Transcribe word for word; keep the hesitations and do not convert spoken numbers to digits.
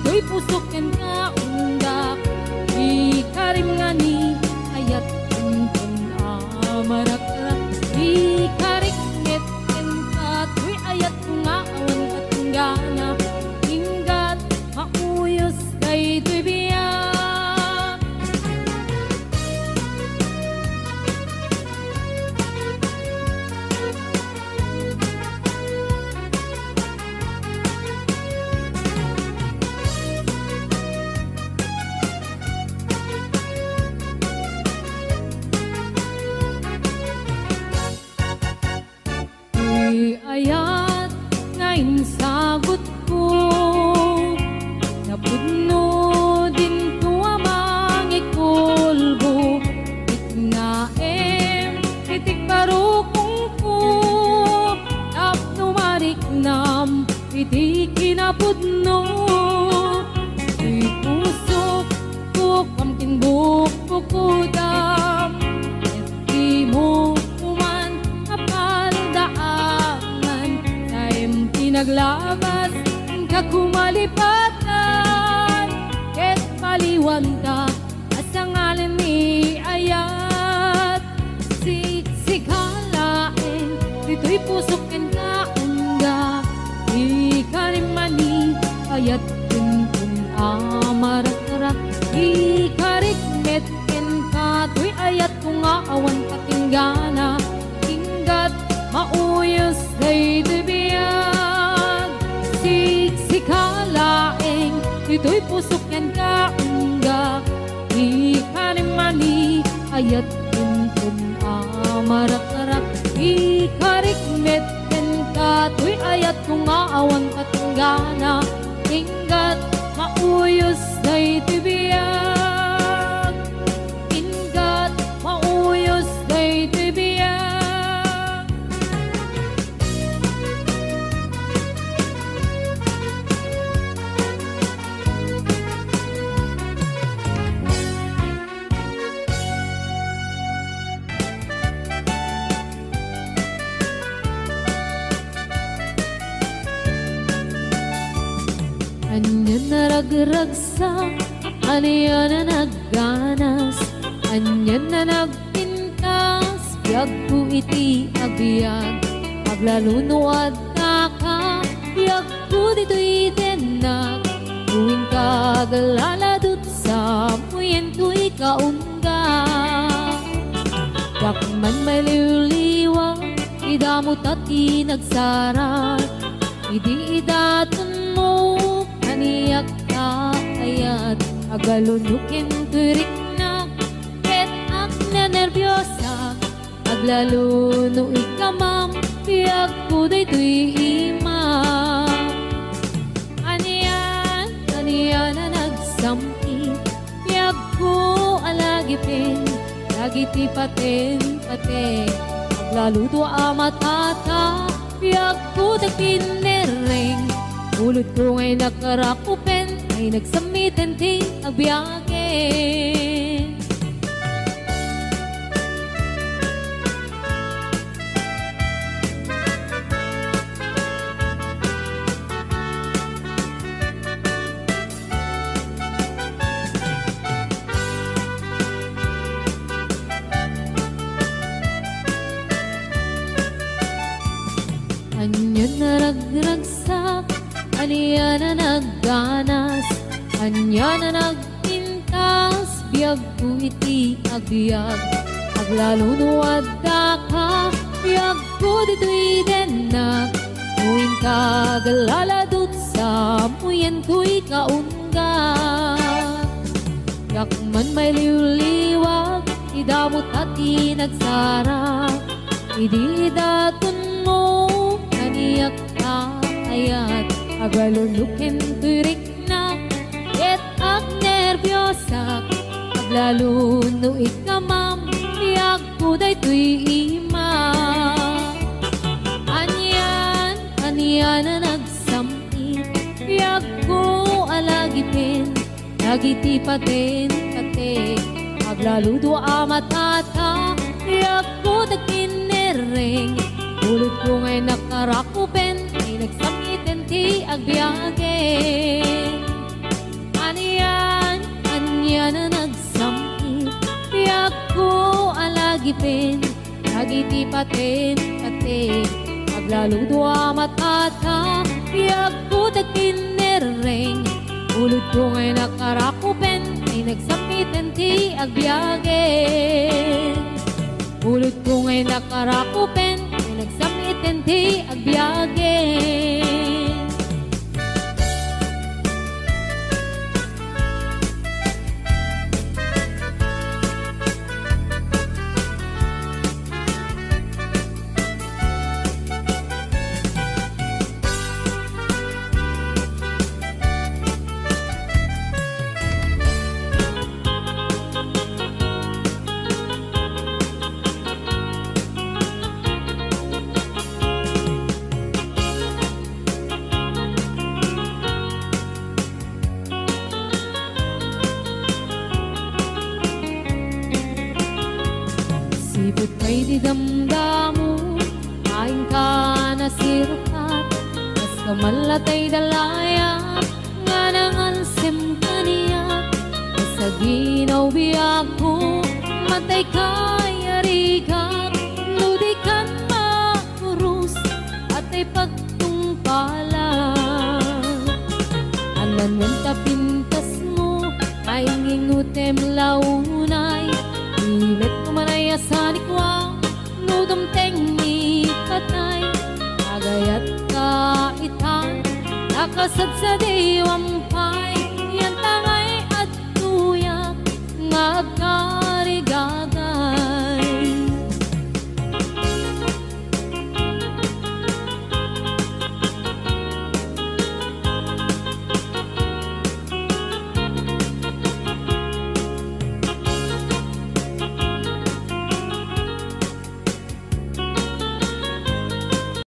Toy pusok kenka, undak. Ikarim nga ni ayat, kunton a marakrak. Ikarik met kenka, toy ayat nga awan katunggana. Inggat, mauyos daytoy biag. Ti ayat nga insagutko, napudno dinto a mangikulbo. Riknaem iti karukongko, tapno mariknam iti kinapudno. Ti pusok, bukam ken bukbukudam, ket dimo man apaldaangan. Taem ti naglabas, inka kumalipatan, ket paliwanta a sangalen ni ayat. Siksika laeng ditoy pusok kenka, undak. Ikarim nga ni ayat, kunton a marakrak. Ikarik met kenka, toy ayatko nga awan katunggana. Inggat, mauyos daytoy biag. Siksika laeng ditoy pusok kenka, undak. Ikarim nga ni ayat, kunton a marakrak. Ikarik met kenka, toy ayatko nga awan katunggana. Inggat, mauyos daytoy biag. Inggat, mauyos daytoy biag. Ania a naragragsak, ania a nagganas, ania a nagpintas, biagko iti agbiag. Aglalo no addaka, biagko ditoy dennak. No inka aglaladut, samuyen toy kaun- ga. Diak man mailiwliwa, ti damo ta ti nagsara. Idi idatonmo, kaniak ta ayat, aglalo no ken toy riknak, ket agnenerbios-ak, aglalo no ikkamam, biagko daytoy ima. Anian, anian a nagsampit, biagko a lagipen, dagiti paten-paten. Aglaludo a matata, biagko dagiti nerreng. Ulodko nga inakarakupen, ay nagsammiten ti agbiagen. Ania a naragragsak, ania a nagganas, ania a nagpintas, biagko iti agbiag. Aglalo no addaka, biagko ditoy dennak. No inka aglaladut, samuyen toy kaun- ga. Diak man mailiwliwag, ti damo ta ti nagsara. Idi idatonmo, kaniak ta ayat, aglalo no ken toy riknak, ket agnerbiosak, aglalo no ikkamam, biagko daytoy ima. Anian, anian a nagsam- Biagko a lagipen dagiti paten-paten. Aglaludo a matata, biagko dagiti nerreng. Ulodko nga inakarakupen, ay nagsammiten ti agbiagen. Patin, patin, aglaludo a matata, piagko dagiti nerreng. Ulodko nga innak a rakupen, ay nagsammiten ti agbiagen. Ulodko nga innak a rakupen, ay nagsammiten ti agbiagen. Sipud pay ti damdamo, ayanka a nasirukat, kas kamallatay dalayat, nga nangansem kaniak, kasaginaw biagko, matay kayarigak, no di kan makurus, atay pagtungpalan. Annan men ta pintasmo, ay ngingutem launay, imet kumanay a sanikwa, no dumteng ni patay, agayat ka itan, nakasadsadiwam